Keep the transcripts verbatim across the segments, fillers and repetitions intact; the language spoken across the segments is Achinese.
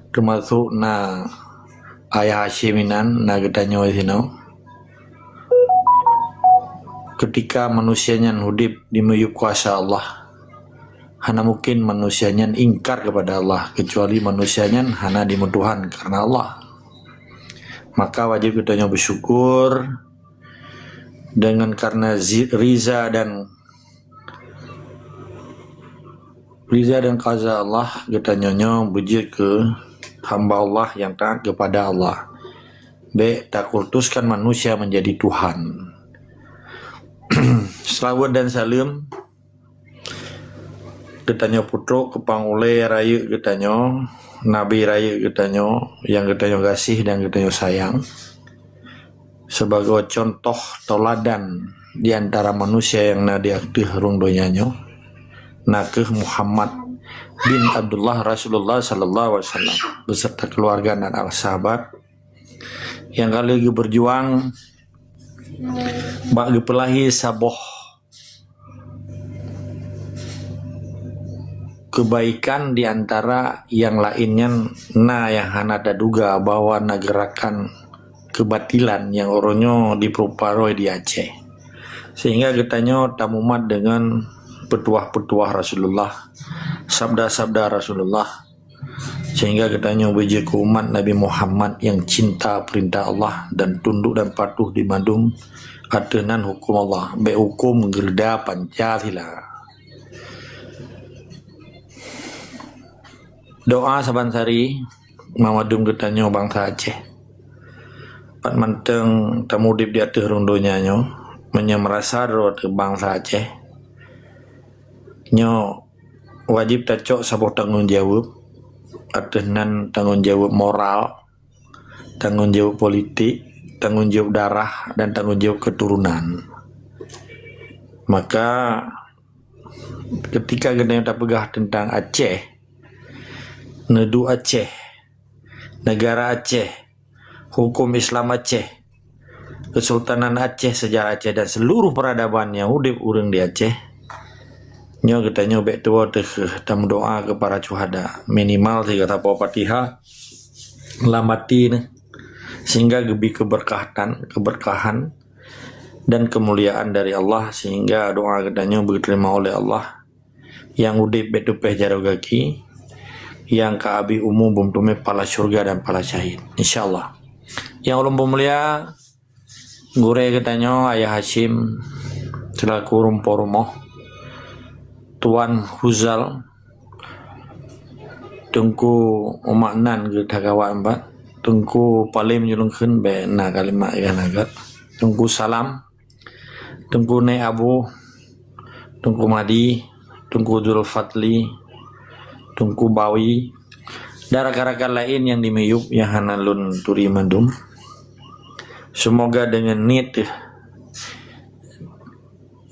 Teumasok na Ayah Hasyim inan, na geutanyoe sinoe. Keutika manusia nyan udeb di miyueb kuasa Allah, hana mungken manusia nyan ingkar keupada Allah, keucuali manusia nyan hana dimeutuhan kareuna Allah. Maka wajéb geutanyoe beusyukur deungon kareuna zi-, riza dan riza dan qaza Allah, geutanyoe nyoe beujeuet keu hamba Allah nyang taat keupada Allah. Bék takultuskan manusia meunjadi Tuhan. Seulaweuet dan saleuem geutanyoe peutrok keu pang ulée rayeuk geutanyoe, nabi rayeuk geutanyoe nyang geutanyoe gaséh dan geutanyoe sayang, sibagoe cuntoh teuladan di antara manusia nyang na di ateueh rhueng donya nyoe, na kheueh Muhammad bin Abdullah Rasulullah sallallahu alaihi wasallam, beserta keluarga dan al-sahabat nyang ka lheueh geubeujuang bak geupeulahé saboh keubaikan di antara nyang laén nyan na nyang hana taduga bahwa na geurakan keubatilan nyang uroe nyoe jipeurupa roh di Aceh. Sehingga geutanyoe tamumat deungon peutuah-peutuah Rasulullah, sabda-sabda Rasulullah, sehingga geutanyoe beujeuet keu umat Nabi Muhammad nyang cinta peurintah Allah dan tundok dan patuh di mandum ateueh nan huköm Allah, bék huköm geureuda Pancasila. Doa saban sari mandum geutanyoe bansa Aceh. Pat mantong tamudeb di ateueh rhueng donya nyoe, meunyoe meurasa droe teuh bansa Aceh, nyoe wajéb tacok saboh tanggong jaweueb, ateueh nan tanggong jaweueb moral, tanggong jaweueb politik, tanggong jaweueb darah, dan tanggong jaweueb keuturonan. Maka, keutika geutanyoe tapeugah teuntang Aceh, neuduek Aceh, neugara Aceh, huköm Islam Aceh, Kesultanan Aceh, sejarah Aceh, dan seluruh peradaban nyang udeb ureuëng di Aceh, nyoe geutanyoe bék tuwoe teuh tameudoa keu para syuhada, minimal sigoe saboh Fatihah lam até neuh, sehingga geubri keubeurkahtan, keubeurkahan dan keumuliaan dari Allah, sehingga doa geutanyoe beuteurimong oleh Allah. Nyang udeb bék teupéh jaroe gaki, nyang ka abéh umu beumeuteumé pala syeuruga dan pala syahid, insya Allah. Nyang ulôn peumulia, gurée geutanyoe Ayah Hasyim seulaku rumpok rumoh, Tuan Huzal, Teungku Umak nan geuthagawa empat, Teungku Palem nyulungkeun bék na kalimat nyang na gét, Teungku Salam, Teungku Nek Abu, Teungku Madi, Teungku Zulfatli, Teungku Bawi, dan rakan-rakan laén nyang di miyueb nyang hana lôn turi mandum. Seumoga deungon niet,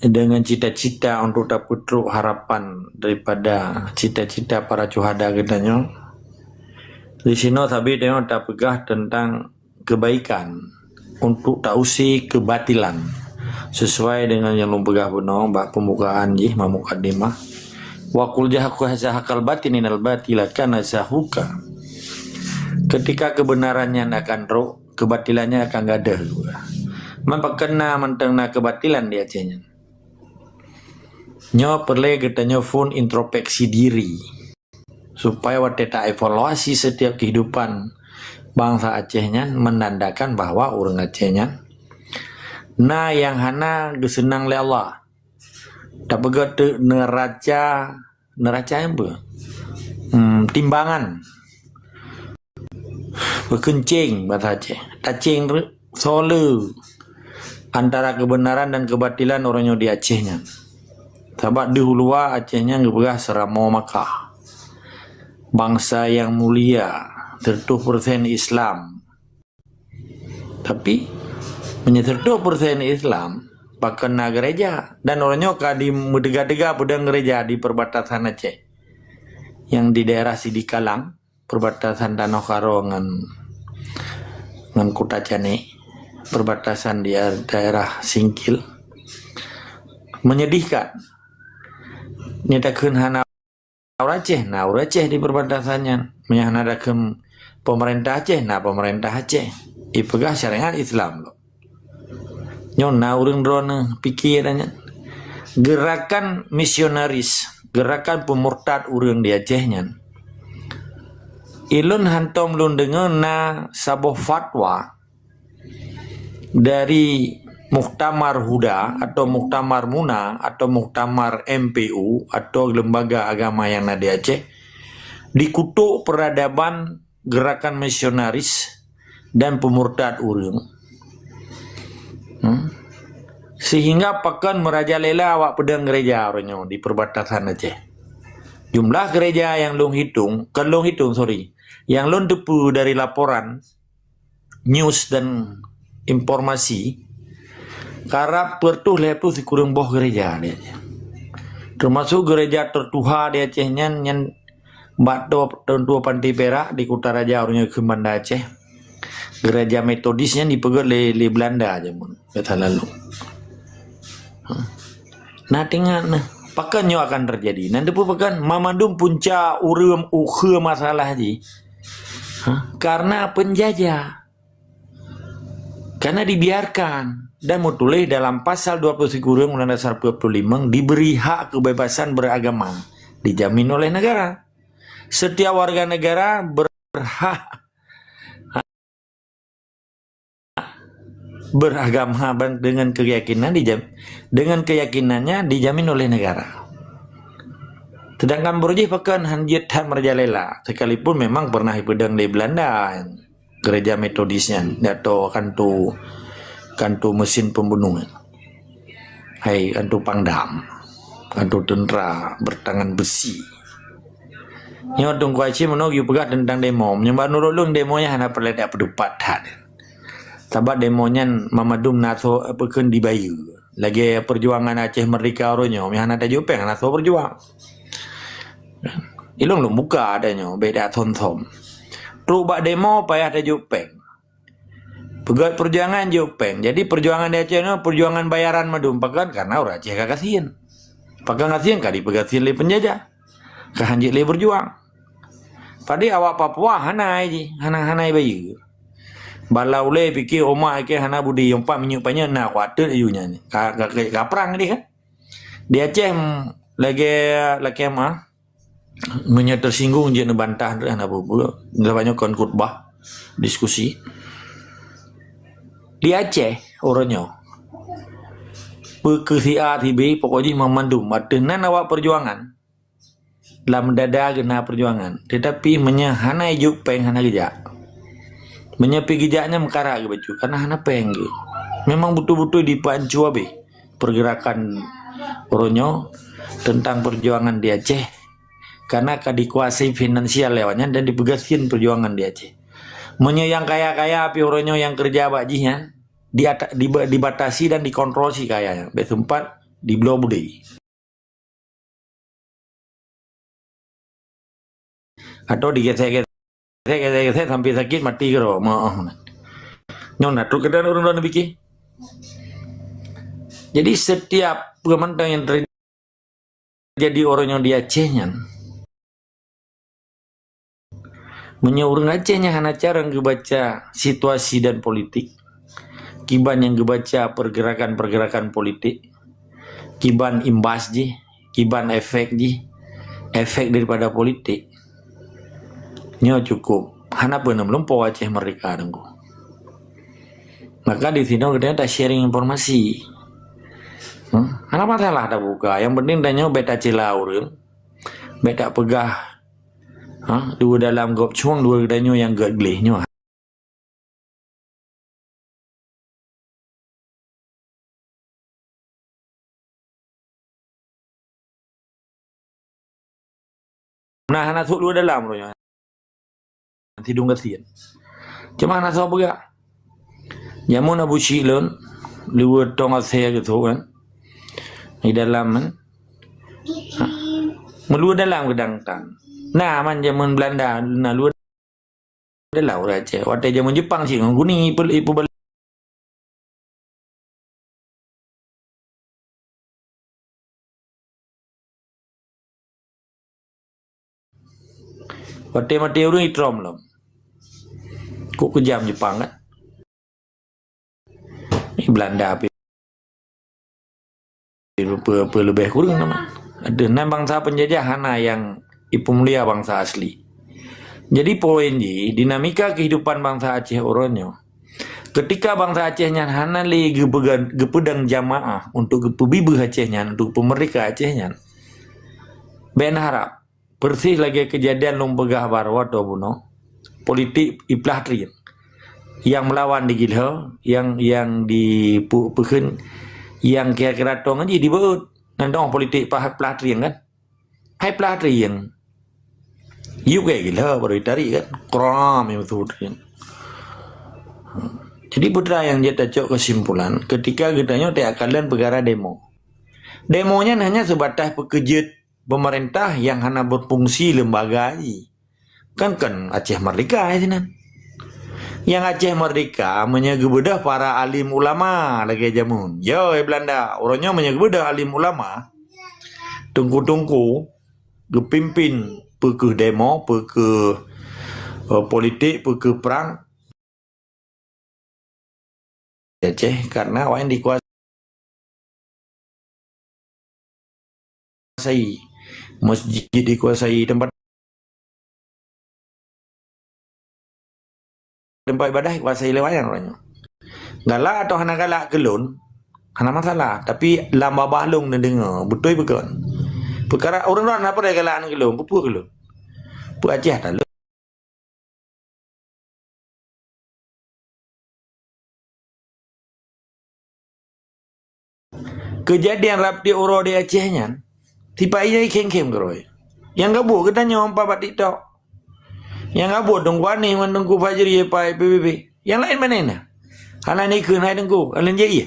deungon cita-cita untuk tapeutrok harapan daripada cita-cita para syuhada geutanyoe. Di sinoe sabe tanyoe tapeugah teuntang kebaikan untuk tausé keubatilan, sesuai dengan nyang lôn peugah bunoe bak peumbukaan jih, mukadimah, "Wa qul zahaqal batil innal batila kana zahuqa." Keutika keubeunaran nyan akan trok, keubatilan nyan akan gadôh. Man pakon na mantong na keubatilan di Aceh nyan? Nyoe peureulée geutanyoe phon introspeksi diri. Supaya watée taevaluasi setiap kehidupan bansa Aceh nyan menandakan bahwa ureuëng Aceh nyan na nyang hana geuseunang lé Allah. Tapeugah teuk neuraca, neuraca nyang peue? Hmm, timbangan. Beukeunceng basa Aceh. Taceng re-, soe le antara keubeunaran dan keubatilan uroe nyoe di Aceh nyan. Sabab deuh u luwa Aceh nyan geupeugah seuramoe Makkah. Bansa nyang mulia, seratus persen Islam. Tapi, meunyoe seratus persen Islam, pakon na geureja. Dan uroe nyoe ka di meuteuga-teuga peudong geureja di perbatasan Aceh. Nyang di daerah Sidikalang, perbatasan Tanoh Karo ngon, ngon Kuta Canek, perbatasan di daerah Singkil. Menyedihkan. Nyoe takheun hana ureuëng Aceh, na ureuëng Aceh di perbatasan nyan. Meunyoe hana takheun pemerintah Aceh, na pemerintah Aceh. Ipeugah syariat Islam lom. Nyoe na ureuëng droeneuh pike dan nyan. Gerakan misionaris, gerakan peumurtad ureuëng di Aceh nyan. Ilôn hantom lôn deungoe na saboh fatwa dari Muktamar Huda atau Muktamar Muna atau Muktamar M P U atau lembaga agama yang na di Aceh, dikutuk peradaban gerakan misionaris dan peumurtad ureuëng. Hmm? Sehingga pakon meurajalela awak peudong gereja uroe nyoe di perbatasan Aceh. Jumlah gereja yang lôn hitung, kon lôn hitung, sorry, yang lôn teupeue dari laporan news dan informasi, karab peuet reutôh lhée ploh sikureueng boh gereja di Aceh. Termasuk gereja tertuha di Aceh nyan, nyan bak Teungku Panti Perak di Kutaraja, ureuëng nyoe kheun Banda Aceh. Gereja Metodis nyan dipeugét lé, lé Belanda jameun, biasa lalu. Ha. Nah, teuingat nah, pakon nyoe akan terjadi? Nan teupeue pakon? Mamandum punca ureuëng ukheue masalah jih. Ha? Karena penjajah. Karena dibiarkan dan meutuléh dalam pasal dua puluh sikureueng Undang-Undang Dasar empat puluh lima diberi hak kebebasan beragama dijamin oleh negara. Setiap warga negara berhak beragama ban-, dengan keyakinan dijam-, dengan keyakinannya dijamin oleh negara. Sedangkan Borjih pakon han jeuet that meurajalela, sekalipun memang pernah ipeudong lé Belanda gereja Metodis nyan, atau kanto, kanto mesin pembunuh. Hai, kanto pangdam, kanto tentera bertangan besi. Nyoe Teungku Hashim meunoe geupeugah teuntang demo. Meunyoe menurut lôn, demo nyan hana peureulée tapeutupat that. Sabab demo nyan mamandum na soe peukheun dibayeue. Lagée perjuangan Aceh Merdeka uroe nyoe, meuhana tajok péng, hana soe peujuang. Ilôn lôn buka ata nyoe, bék that thom-thom. Trok bak demo payah tajok péng. Peugét perjuangan jok péng. Jadi perjuangan di Aceh nyoe perjuangan bayaran mandum. Pakon? Karena ureuëng Aceh ka gasien. Pakon gasien? Ka dipeugasien lé penjajah. Ka han jeuet lé berjuang. Padahai awak Papua hana jih, hana, hana bayeue. Bala ulée pike umat ke hana budi, umpat minyeuk panyöt na kuateut ayue nyan. Ka, ka, ka, ka prang deh kan. Di Aceh, mm, lagée, lagée ma, meunyoe tersinggung jeuet neubantah, hana peue-peue. Nyoe kon khutbah, diskusi. Di Aceh, uroe nyoe, peue keu si A, si B, pokok jih mamandum. Ateueh nan awak perjuangan. Lam dada geuh na perjuangan. Tetapi meunyoe hana ijok péng, hana geujak. Meunyoe pi geujak nyan meukarat geuh bacut, karena hana péng geuh. Memang beutôi-beutôi dipeuanco habéh pergerakan uroe nyoe tentang perjuangan di Aceh. Karena ka dikuasai finansial lé awak nyan dan dipeugasien perjuangan di Aceh. Meunyoe nyang kaya-kaya pih uroe nyoe nyang keureuja bak jih nyan, di ata-, diba-, dibatasi dan dikontrol si kaya nyan. Bék sempat dibloe beudé. Atau digesek-gesek, gesek-gesek sampai sakit mati keudroe. Moh. Nyoe na trok keudan ureuëng droeneuh pike. Jadi setiap peue mantong nyang terjadi uroe nyoe di Aceh nyan, meunyoe ureuëng Aceh nyan hana carông geubaca situasi dan politik, kiban nyang geubaca pergerakan-pergerakan politik, kiban imbas jih, kiban efek jih, efek daripada politik. Nyoe cukup. Hana peue neumeulimpau Aceh Merdeka, Teungku. Maka di sinoe geutanyoe ta-sharing informasi. Hmm? Hana masalah tabuka. Yang penting tanyoe bék tacila ureuëng. Bék tapeugah, ha, dua dalam gob cueng, dua geutanyoe nyang gét gleh nyoe. Nah, hana sôk luwa dalam roh nyoe. Sidung gasien. Cuma hana soe peugah. Jameun Abu Syik lôn, luwa tong asèe geutôk kan. Di dalam kan. Ha. Meuluwa dalam geudang tan. Nah, man jameun Belanda, na luwa dalam ureueng Aceh. Watèe jameun Jepang cit ngon guni ipe-, ipeubalek. Watèe maté ureueng itrom lom. Kok keujam Jepang kan? Di Belanda pi-, pi-, pi-, leubeh kureueng nama. Aduh, nan bansa penjajah hana nyang ipeumulia bansa asli. Jadi poin jih, dinamika kehidupan bansa Aceh uroe nyoe. Ketika bansa Aceh nyan hana lé geupeugah-, geupeudong jamaah untuk geupeubibeuh Aceh nyan, untuk peumeurdeka Aceh nyan. Bèk na harap. Persis lagèe keujadian lôn peugah baroe atau bunoe, politik iplah trieng. Nyang meulawan digiloe, nyang, nyang dipu-, peukheun, nyang kira-kira tong jih dibeuet. Nan dong politik plah, plah trieng kan? Hai plah trieng. Yub keu giloe baru ditarik kan? Kram nyang beutôi trieng. Jadi putra nyang jeuet tacok kesimpulan, ketika geutanyoe takalon peukara demo. Demo nyan hanya seubatas peukeujeuet pemerintah nyang hana berfungsi lembaga jih. Kan, kan Aceh Merdeka sinan. Nyang Aceh Merdeka meunyoe geubeudôh para alim ulama lagèe jameun. Yo, eh, Belanda, uroe nyoe meunyoe geubeudôh alim ulama, teungku-teungku geupimpin peu keuh demo, peu keuh, eh, politik, peu keuh prang, Aceh, karena awaknyan dikuasai. Masjid dikuasai, tempat, tempat ibadah dikuasai lé awaknyan uroe nyoe. Galak atau hana galak keu lôn, hana masalah. Tapi lam babah lôn neudeungoe, beutôi bukon. Peukara ureueng droen hana peuraya galak keu lôn, peue-peue keu lôn. Peue Aceh that lôn. Keujadian rab tiep uroe di Aceh nyan, sipa-i jai khém-khém keudroe. Nyang geubuet geutanyoe empat bak TikTok. Nyang geubuet Teungku Anies ngon Teungku Fajri, eh, pai P B B. Nyang laén mané na? Hana ikheun hai Teungku, hana jai ié.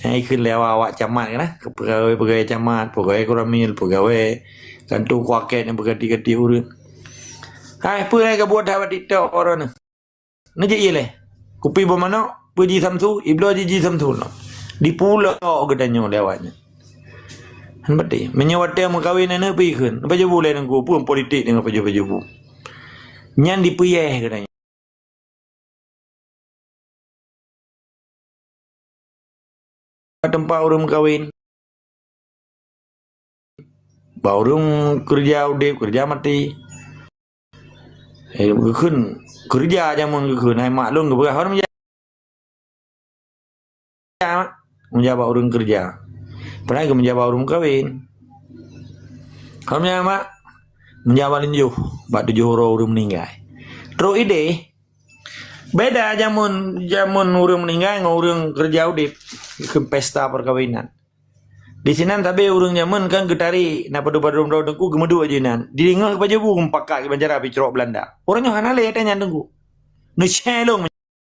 Nyang ikheun lé awak-awak camat kan, pegawai-pegawai camat, pegawai koramil, pegawai kanto kuaket nyang beugati-gati ureueng. Hai, peue nyang geubuet that bak TikTok uroe nyoe? Neujak ié lé. Kupi boh manok, peue ji Samsu, ibloe ji, ji Samsu no. Dipulok geutanyoe lé awaknyan. Han patéh, meunyoe watèe meukawen aneuk pi kheun, pajoh bu lé nangku, peue politik deungon pajoh-pajoh bu. Nyan dipeuyèh geutanyoe. Teumpat ureueng meukawen. Bak ureueng keureuja udép, keureuja maté. Eh, geukheun keureuja jameun geukheun, hai mak lôn geupeugah, "Hon meujak, mak, meujak bak ureueng keureuja." Padahai geumeujak bak ureueng meukawen. "Hon meujak, mak, meujak bak linjoh, bak tujoh uroe ureueng meuninggai." Trok idéh, beda jameun, jameun ureueng meuninggai ngon ureueng keureuja udép, geukheun pesta peukawinan. Di sinan sabe ureueng jameun kan geutarek, na padub-padub droe teungku geumeuduek jih nan. Dideungoe pajoh bu meupakat kiban cara picrok Belanda. Ureueng nyoe hana lé watèe nyan teungku. Neucèh lôn